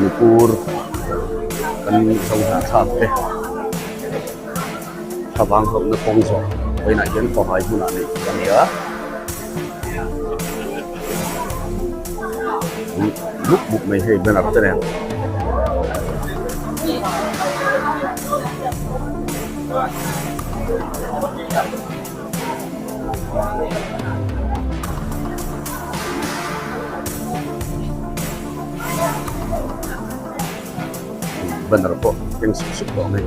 Manipur kan zohnahthlak te thlavang hauhna kawng zawh vawiinah hian khawhai hmunah neih tur a ni a mup mup mai hei banner te nen. Banner pawh keng sup sup tawh mai.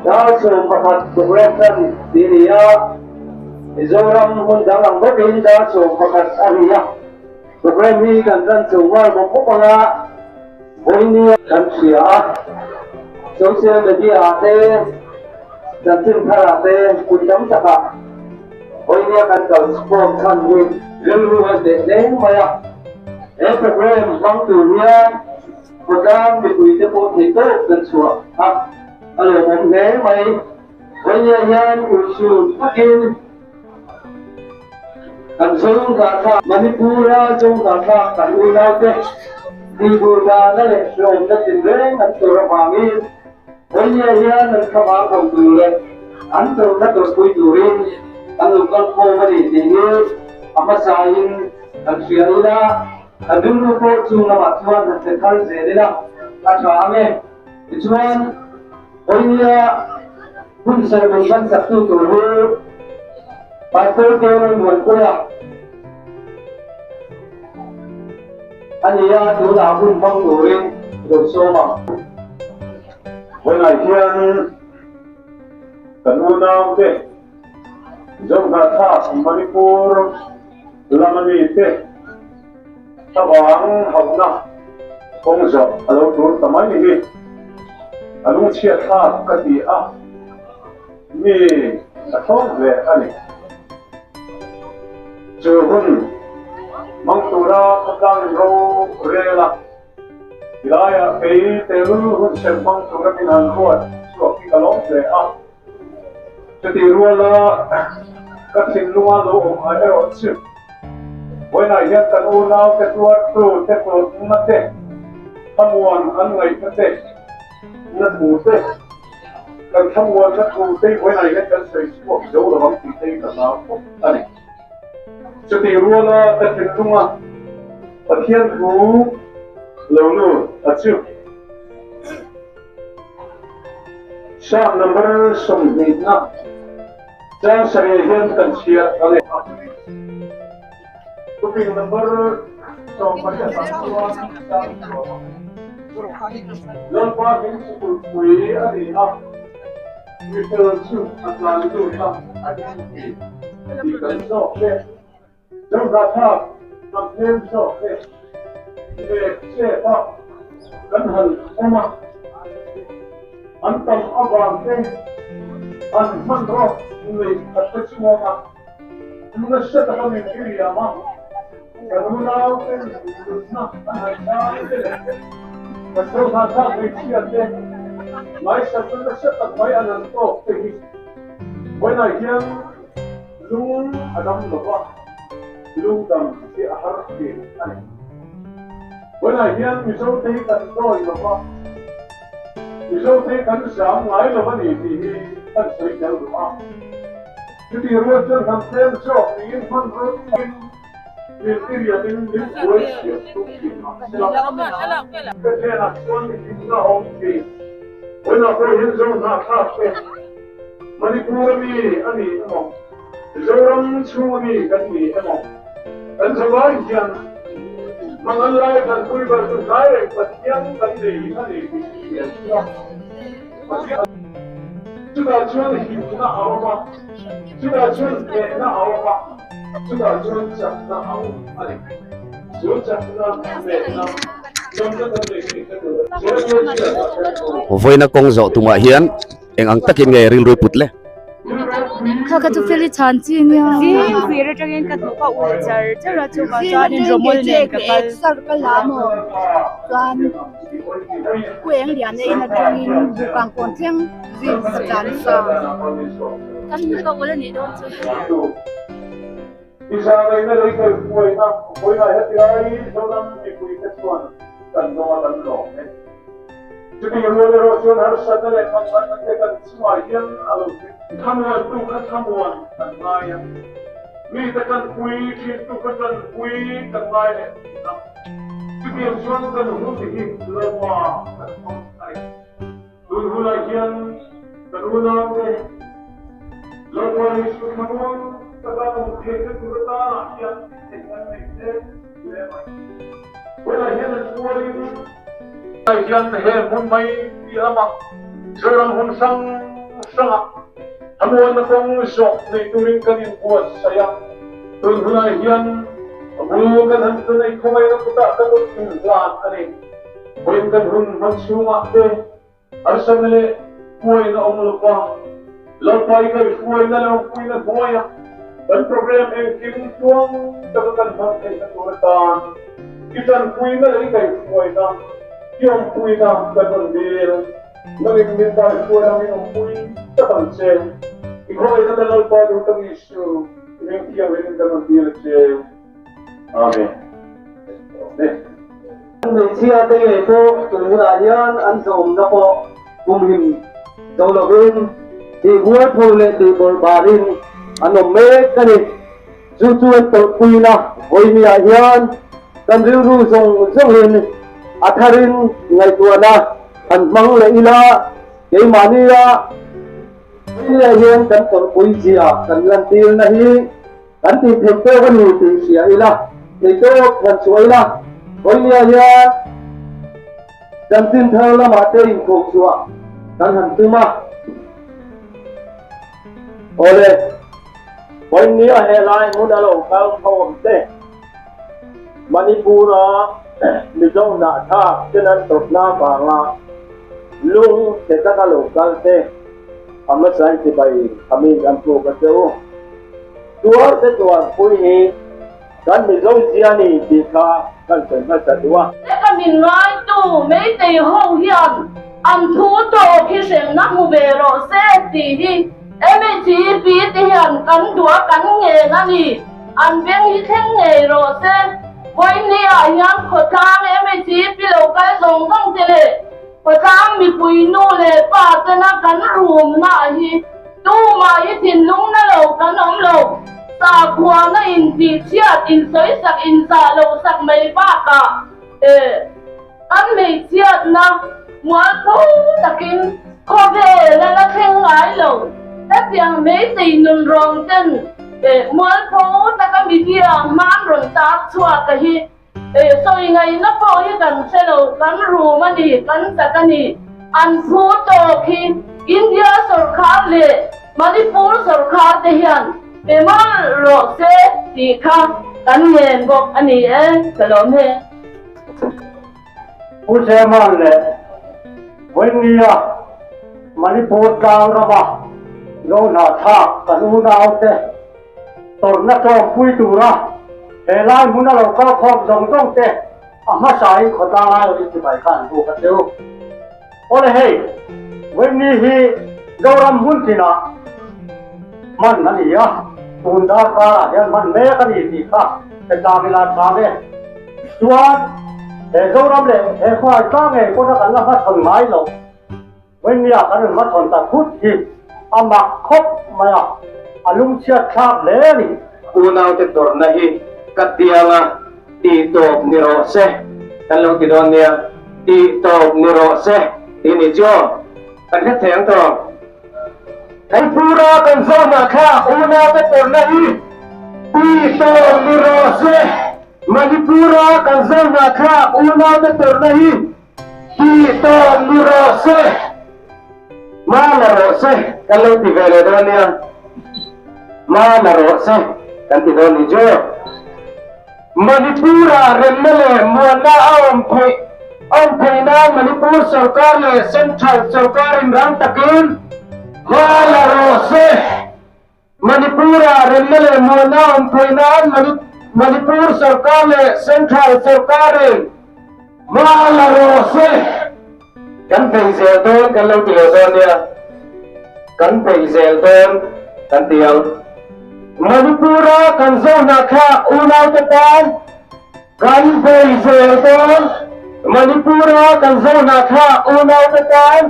Dar 11 program tan tih a ni a, Mizoram hmun dang ang bawkin dar 11 a ri a, program hi kan tan chho nghal bawk bawk ang a, vawinia kan hria a, social media ah te, chanchin thar ah te hmun tam takah vawinia kan kal chhuak chhan hi rilru a hneh hle mai a, he program hmang tur hian Khawtlang mipuite pawh theih tawp kan chhuah a, a lawmawm hle mai. Vawinia hian urhsun takin kan Zohnahthlak, Manipur-a Zohnahthlak kan unaute tihburhdanna leh hlawmna tinreng an tawrh avangin Vawinia hian an thlavang ho tur leh an tawrhna tawrhpui turin kan lo kal khawm a ni tih hi a hmasain kan hria ila. Kan rilru pawh chung lamah chuan han pe thar zel ila a tha ang e. Tichuan, Vawinia hun sermon hmansaktu tur hi Pastor Carol Muanpuia a ni a, tunah hun hmang turin lo sawm ang. Vawiinah hian kan unaute Zohnahthlak Manipur lama mite thlavang hauhna kawng zawh a lo tul ta mai hi a lungchhiat thlak ka ti a, mi a thlawm hle a ni. Chu hun hmang tura khawtlang in ro rel a, tilaiah kei tel hun sem hmang tura min han ruat chhuak hi ka lawm hle a. Chutih ruala ka thinlunga lo awm ai erawh chu vawiinah hian kan unaute tuartu te hlawhtlinna te, thlamuan an ngaihna te, na thu te, kan thlamuanna thu te hi vawiinah hian kan sawi chhuak zo lo ang tih te hi ka hlau khawp a ni. Chutih ruala ka thinlunga Pathian thu lo lut a chu. Psalm number 20 na chang sarih hian kan chhiar a ni. Thuping number 18 ah chuan chang chhuah Lalpa hming chu kulhpui a ni a, mifel chu a tlan lut a, a him tih tih kan zawk e. Zohnahthlak kan tlem zawk e. Nek chep a kan han awm a, an tam avang te an hmanraw neih khat te chhuak a, nasa taka min tiriam a, kan unau ten nunna an han chang te leh kan Zohnahthlak hmeichhia te ngaisakna nasa tak mai an han tawk te hi vawiinah hian Lung a dam lo va, lung dam hi a har thin a ni. Vawiinah hian Mizote hi kan dawi lo va, Mizote hi kan zam ngai lo a ni tih hi kan sawi tel duh a. Chutih rual chuan hnam tlem zawk niin hmanraw thlengin min tiriamin min buai chhiat tum thin mah sela, ka hnenah chuan hlimna a awm thin. Vawiinah pawh hian Zohnahthlak te, Manipur ami a ni emaw, Mizoram chhung ami kan ni emaw, kan zavai hian mangan lai kan pui ber chu hnai reng Pathian kan nei a ni tih hi lian chu a. Pathian chutah chuan himna a awm a, chutah chuan hnehna a awm a, chutah chuan chakna a awm a ni. Chu chakna, hnehna, damna kan nei tih hre tur a ni. Vawiina kawng zawh tumah hian Eng ang takin nge rilru put le? Kha kha chu feli chhan chi nia. Zing fir atangin ka hnuk a ulh char char a chuvang chuanin rawmawl nen ka kal. Ka la maw chuan kueng lian a in atangin bukang kawn thleng zing ka tlan sa. Kan hnuk a ulh a nih dawn chu. Chutih rual erawh chuan harsatna leh hmangaihna te kan chungah hian a lo thleng. Thlamuantu kha thlamuan kan ngai a, mite kan pui thintu kha tanpui kan ngai leh thin a. Chutiang chuan kan hun hi Lalpa kan hmang a ni. Tun hunah hian kan unaute Lalpa Isu thlamuan taka awm theihna tur atanah hian theih kan nei hle hle mai. Vawilah hian an pualin Tunah hian he hmun mai piah lamah Zoram hmun hrang hrangah thlamuanna kawng zawh nei turin kan inbuatsaih a. Tun hunah hian a bul kan han tun ei khawngaihna kutah kan rawn inhlan a ni. Vawiin kan hun hman chhungah te harsatna leh puaina awm lo va, Lalpa i kaihhruaina leh awmpuina hnuaia kan program engkim tluang taka kan hman theihna tur atan i tanpuina leh i kaihhruaina, i awmpuina kan rawn dil. Nangin min kaihhruai angin awmpui tak ang che. I khawngaihna kan Lalpa duh tak Isu, i hming thianghlimin kan rawn dil a che. Amen. Hmeichhia te ngei pawh tun hunah hian an zawmna pawh humhim zo lovin tihbuaipho leh tihbawrhbarin an awm mek a ni. Chu chu an tawrhpuina vawimiah hian kan rilru zawng zawngin a tharin ngaihtuahna han hmang leh ila, keimahnia vawimiah hian kan tawrhpui zia kan lantirna hi Kan tih theih tawk a ni tih hria ila, theih tawk han chhuah ila, Vawinia hian chanchin thar lamah te inkhawh chhuah kan han tum a. Awle, Vawinia helai hmun a lo kal khawm te, Manipur-a Mizo hnahthlak ten an tawpna vanga lung chhe taka lo kal te, A hmasa in sipai khamin an puk a che u. Tuar te tuar pui hi kan Mizo zia ni tih kha kan sawi hmasa duh a. Heta min ngaitu Meitei ho hian an thu tawp hi hremna hmu ve rawh se tih hi MHEP te hian kan duh a kan ngen a ni. An veng hi thleng ngei rawh se. Vawinia hian khawtlang MHEP lo kal zawng zawng te leh Khawtlang mipui nu leh pa tena kan rumna hi tumah hi thinlung na lo kan awm lo. Sakhuana intihchhiat, insawisak, inzah loh sak mai bakah kan hmeichhiatna mualpho takin khawvel a la thleng ngai lo. Hetiang hmeithei nun rawng ten mualpho taka media hman rawn tar chhuak a hi Sawi ngaihna pawh hi kan hre lo, kan rum a ni, kan chak a ni. An phu tawk hi India sawrkhar leh Manipur sawrkhar te hian pe mawlh rawh se tih kha kan ngen bawk a ni e, ka lawm he. Pu Chairman leh Vawinia Manipur tlang rama Zohnahthlak kan unaute Tawrhna tlawmpui tura he lai hmuna lo kal khawm zawng zawng te a hmasain khawtlang ai awih chibai kha an buk a cheu. Awle hei, Vawiini hi Zoram hmun tinah hman a ni a, tun darkarah hian hman mek a ni tih kha hretlang ila tha ve. Chuan he Zoram leh he khuai tlang ngei pawna kan la hmachhawn ngai loh. Vawinia kan rawn hmachhawn ta thut hi a mak khawp mai a, a lungchhiat thlak hle a ni. Unaute tawrhna hi ka tianga tih tawp ni rawh se kan lo ti dawn nia, tih tawp ni rawh se tih ni chu kan hre thei ang tawh. Manipura kan zawnah kha unaute tawrhna hi tih tawp ni rawh se, Manipura kan zawnah kha unaute tawrhna hi Tih tawp ni rawh se, ma la rawh se kan lo ti ve leh dawn nia, ma la rawh se kan ti dawn ni chu. Manipur-ah remna leh muanna a awm theih awm theih nan Manipur sorkar leh Central sorkarin rang takin hma la rawh se. Manipur-ah remna leh muanna a awm theih nan Manipur sorkar leh Central sorkarin hma la rawh se. Kan bei zel dawn kan lo ti leh dawn nia. Kan bei zel dawn kan ti ang. Manipur-a kan zohnah thlak unaute tan kan bei zel dawn. Manipur-a kan zohnah thlak unaute tan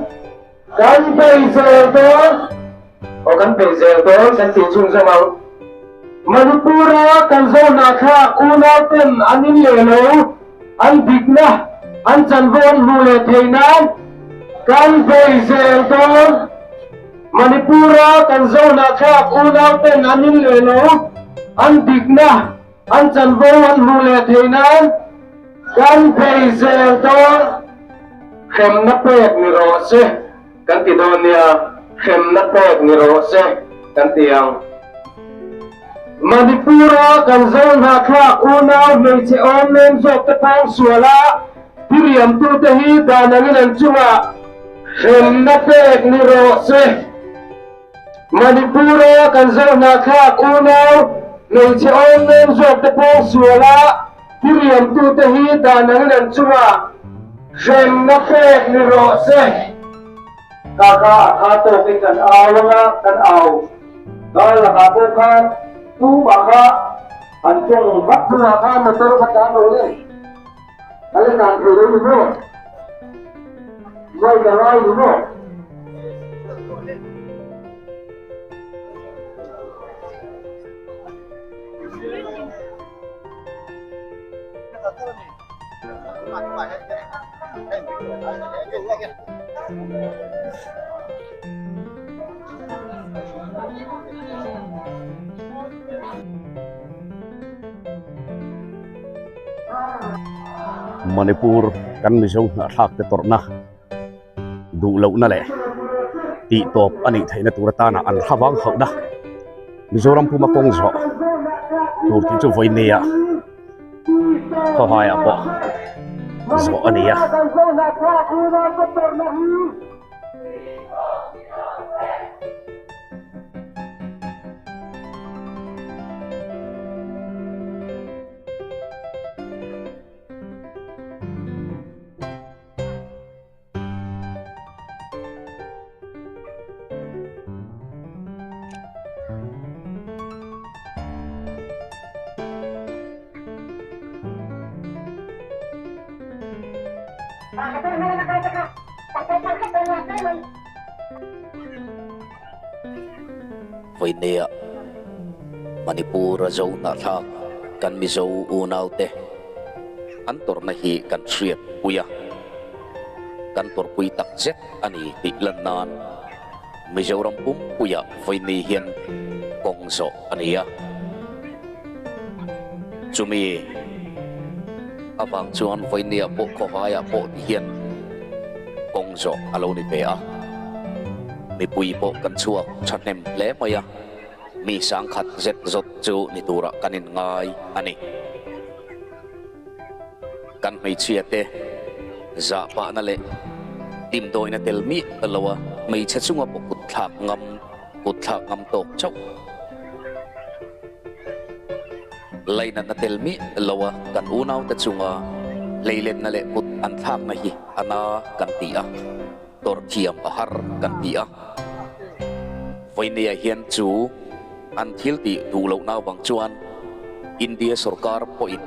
kan bei zel dawn. Aw kan bei zel dawn kan tih chhunzawm ang. Manipur-a kan zohnah thlak unauten an in leh lo. An dikna, an chanvo an hmuh leh theih nan kan bei zel dawn. Manipur-a kan zohnahthlak unauten an in leh lo, an dikna, an chanvo an hmuh leh theih nan kan bei zel dawn. Hremna pek ni rawh se kan ti dawn nia, hremna pek ni rawh se kan ti ang. Manipur-a kan zohnahthlak unau hmeichhe awm leng zawkte pawng suala diriamtute hi dan angin an chungah hremna pek ni rawh se. Manipur-a kan zohnahthlak unau hmeichhe awm leng zawkte pawng suala diriamtute hi dan angin an chungah hremna pek ni rawh se. Kaka a tha tawkin kan au anga kan au. Kar lakah pawh khan tumah kha an tawng vak chungah khan motor kha tlan lo le. A la tlan thei lo ni maw? Bike a ngai ni maw? Manipur kan Mizo hnahthlak te tawrhna duh lohna leh tih tawp a nih theihna tur atana an hla vang hauhna Mizoram puma kawng zawh tur tih chu vawinia khawhaiah pawh zawh a ni a. Vawinia Manipur a zo hnahthlak kan Mizo unaute an tawrhna hi kan hriat pui a, kan tawrhpui tak zet a ni tih lan nan Mizoram pumpuiah vawiini hian kawng zawh a ni a. Chumi avang chuan vawinia pawh khawhaiah pawh ti hian kawng zawh a lo ni ve a. Mipui pawh kan chhuak thahnem hle mai a, mi sangkhat zet zawt chu ni turah kan inngai a ni. Kan hmeichhia te zah pahna leh dimdawina tel miah lo a, hmeichhe chunga pawh kut thlak ngam, kut thlak ngam tawk chauh. Lainatna tel miah lo a kan unaute chunga hleilenna leh kut an thlakna hi a na kan ti a, tawrh thiam a har kan ti a. Vawinia hian chu an thil tih duh lohna avang chuan India sorkar pawhin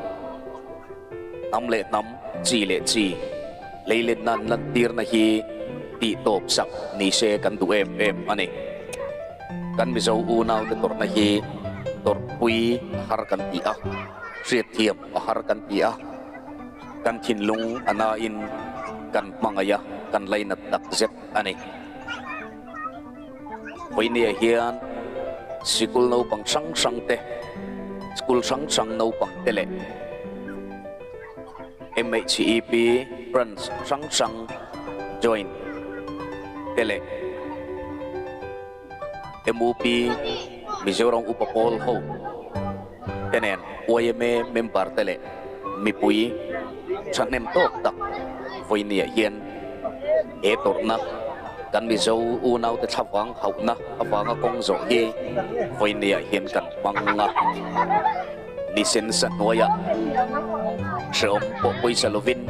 hnam leh hnam, chi leh chi hleilenna an lantirna hi tih tawp sak ni se kan duh em em a ni. Kan Mizo unaute tawrhna hi tawrhpui a har kan ti a, hriatthiam a har kan ti a, kan thinlung a nain kan hmangaih a, kan lainat tak zet a ni. Vawinia hian sikul naupang hrang hrang te, school hrang hrang naupang te leh MHEP branch hrang hrang join te leh MUP Mizoram Upa Pawl ho te nen yma member te leh mipui thahnem tawk tak vawinia hian he tawrhna. Kan Mizo unaute thlavang hauhna avanga kawng zawh hi vawinia hian kan hmang a. Nisen sa hnuaiah hrehawm pawh pawisa lovin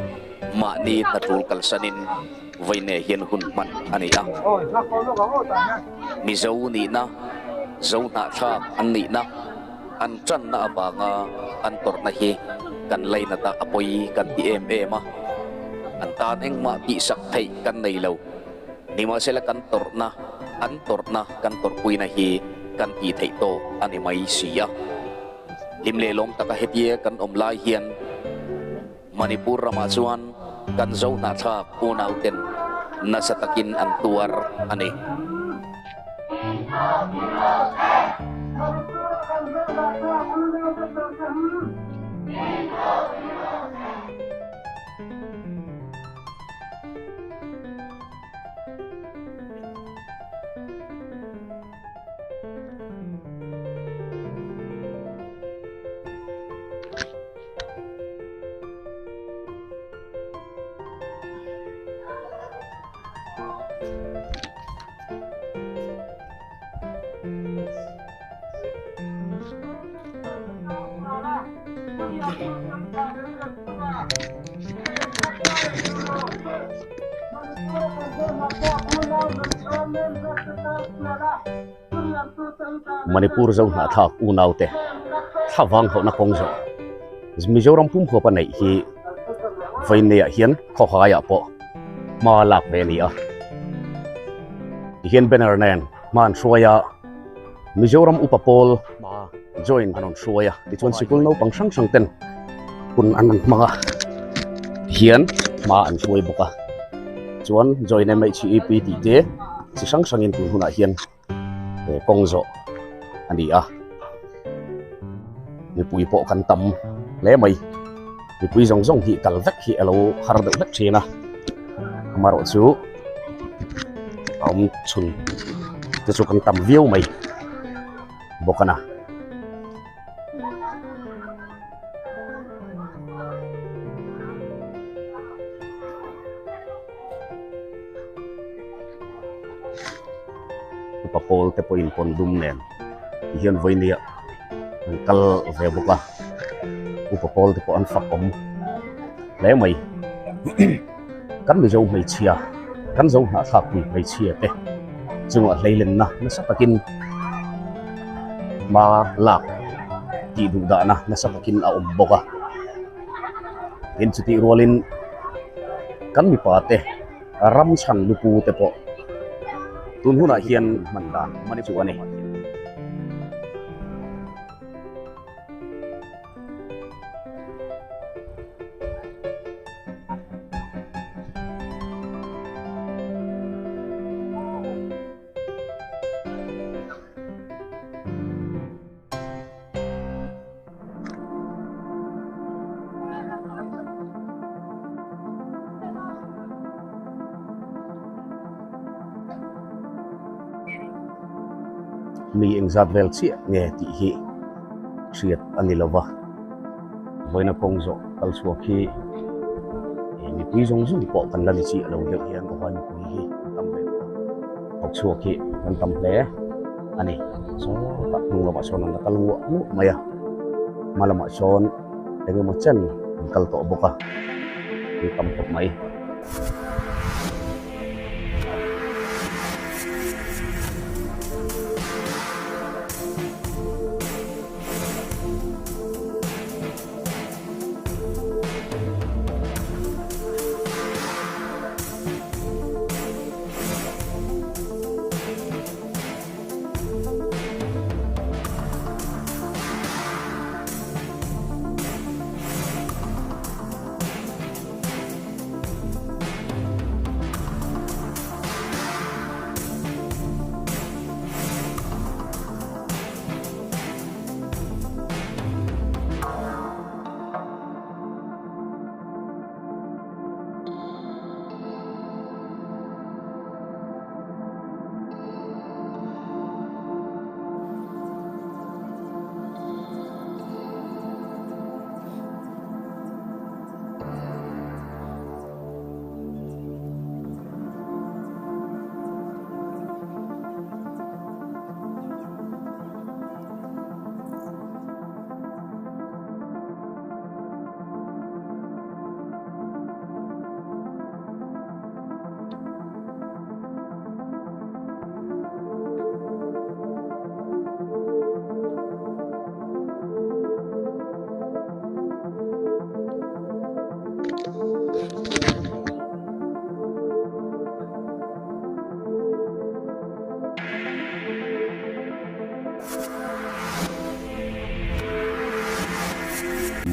mahni hna tul kalsanin vawinia hian hun hman a ni a. Mizo nihna, Zo hnahthlak an nihna, an tanna avanga an tawrhna hi kan lainat a, a pawi kan ti em em a. An tan engmah tihsak theih kan nei lo. Nimahsela kan tawrhna, an tawrhna kan tawrhpuina hi kan tih theih tawk a ni mai si a. Hlim leh lawm taka hetia kan awm lai hian Manipur ramah chuan kan zo hnahthlak unauten nasa takin an tuar a ni. Manipur zo hnahthlak unaute thlavang hauhna kawng zawh Mizoram pum huapa neih hi vawiin hian khawhaiah pawh hma lak ve a ni a tihian banner nen hma an hruai a Mizoram upa pawl join an rawn hruai a tichuan sikul naupang hrang hrang ten hun an rawn hmang a tihian hma an hruai bawk a chuan join M_H_E_P tih te chi hrang hrangin tun hunah hian kawng zawh a ni a mipui pawh kan tam hle mai mipui zawng zawng hi kal vek hi a lo har deuh vek thin a amaherawh chu a awm chhun te chu kan tam viau mai bawk a na. Upa pawl te pawhin pawn dum nen ti hian vawinia an kal ve bawk a upa pawl te pawh an fak awm hle mai kan mizo hmeichhia kan zo hnahthlak pui hmeichhia te chungah hleilenna nasa takin hma lak tih duh dahna nasa takin a awm bawk a tin chutih rualin kan mipa te ram chhan lupu te pawh tun hunah hian hman dan chu a ni. Mi engzat vel chiah nge tih hi hriat a ni lo va vawiina kawng zawh kal chhuak hi mipui zawng zawng pawh kan la ni chiah lo deuh hian ka huai mipui hi an tam ve tawh a thawk chhuak hi an tam hle a ni sawtah hnung lamah sawn an la kal nguah nguah mai a hma lamah sawn eng emaw chen an kal tawh bawk a an tam khawp mai.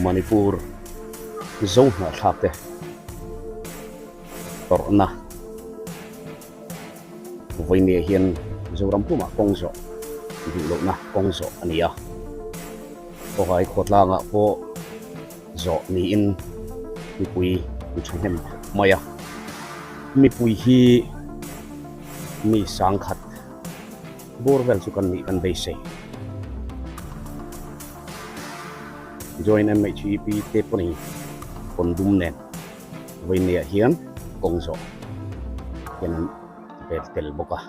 Manipur Zo hnahthlak te tawrhna vawinia hian Mizoram pumah kawng zawh duh lohna kawng zawh a ni a. Khawhai khawtlangah pawh zawh niin mipui an thahnem khawp mai a. Mipui hi mi sangkhat bur vel chu kan nih kan beisei. Join MHEP te pawhin pawn dum nen vawinia hian kawng zawh hian an vel tel bawk a.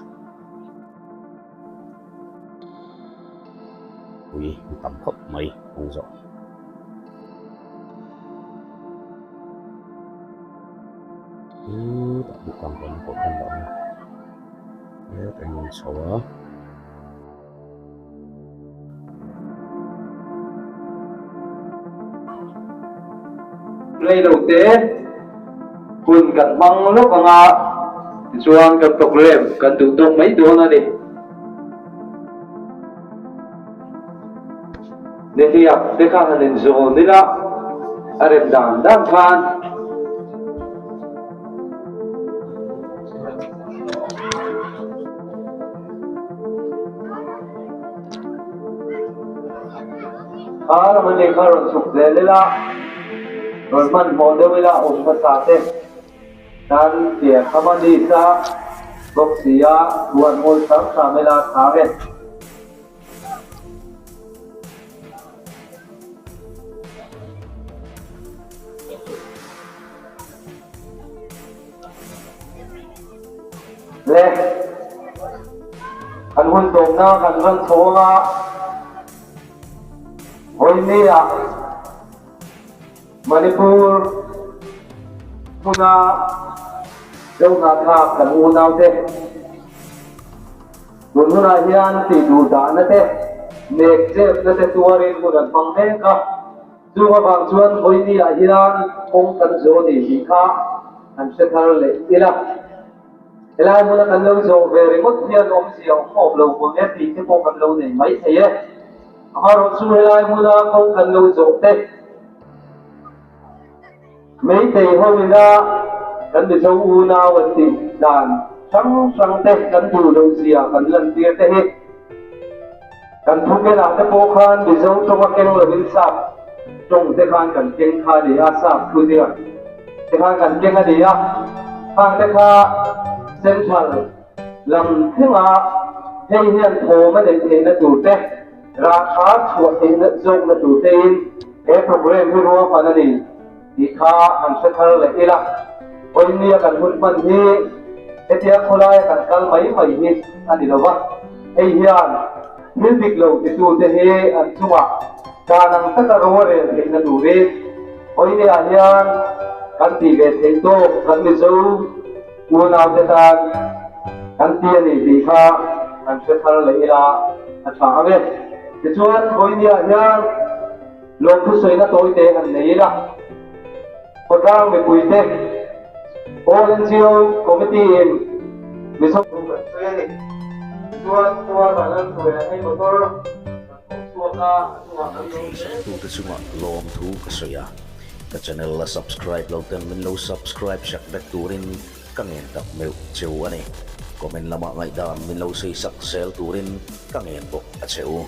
Ui an tam khawp mai kawng zawh. Chutah bukang pawh an pawh khan a awm a hetah hian an chho a. Rei lo te hun kan hmang lawk ang a, tichuan kan programme kan duh tawk mai dawn a ni. Nihliap te kha han inzawn ila a rem dan dan khan. A lam ani kha rawn chhuk zel ila, rawn hmanhmawh deuh ila awm hmasa te tan pian kham a ni sa bawk si a, thu an ngawi hram hram ila tha nge. Le, kan hun tawpna kan rawn chho anga vawinia Manipur hmuna Zohnahthlak kan unaute tun hunah hian tih duh dahna te, nek chepna te tuarin hun an hmang mek a. Chung avang chuan vawinia hian kawng kan zawh ni tih kha an hre thar leh ila. Helai hmuna kan lo zawh ve ringawt hian awmzia awm awm lo hmang e tih te pawh kan lo nei mai thei e. Amaherawhchu chu helai hmuna kawng kan lo zawh te Meitei ho ina kan Mizo unau an tih dan hrang hrang te kan duh loh zia kan lantir te hi Kan thukenah te pawh khan Mizo tawnga keng lovin sap tawng te khan kan keng kha a ni a, sap thu ziak te khan kan keng a ni a, khang te kha Central lam thlenga hei hian thawm a neih theihna tur te, rah tha chhuah theihna zawkna tur tein he programme hi ruahman a ni tih kha han hre thar leh ila. Vawinia kan hun hman hi hetia khawlaia kan kal mai mai hi a ni lo va, hei hian thil dik lo titute hi an chungah dan ang taka ro a rel theihna turin vawinia hian kan tih ve theih tawk kan Mizo unaute tan kan ti a ni tih kha kan hre thar leh ila a tha ang e. Tichuan vawinia hian Lawmthu sawina tawi te han nei ila, khawtlang mipuite All NGO Committee in Mizo thu kan sawi a ni. Chuan khual han an hruai a hei motor kan thawk chhuak a, a chungah kan lo hle. Tute chungah lawmthu ka sawi a, ka channel la subscribe lo ten min lo subscribe sak vek turin ka ngen tak meuh cheu a ni. Comment lamah ngaihdan min lo sawi sak zel turin ka ngen bawk a che u.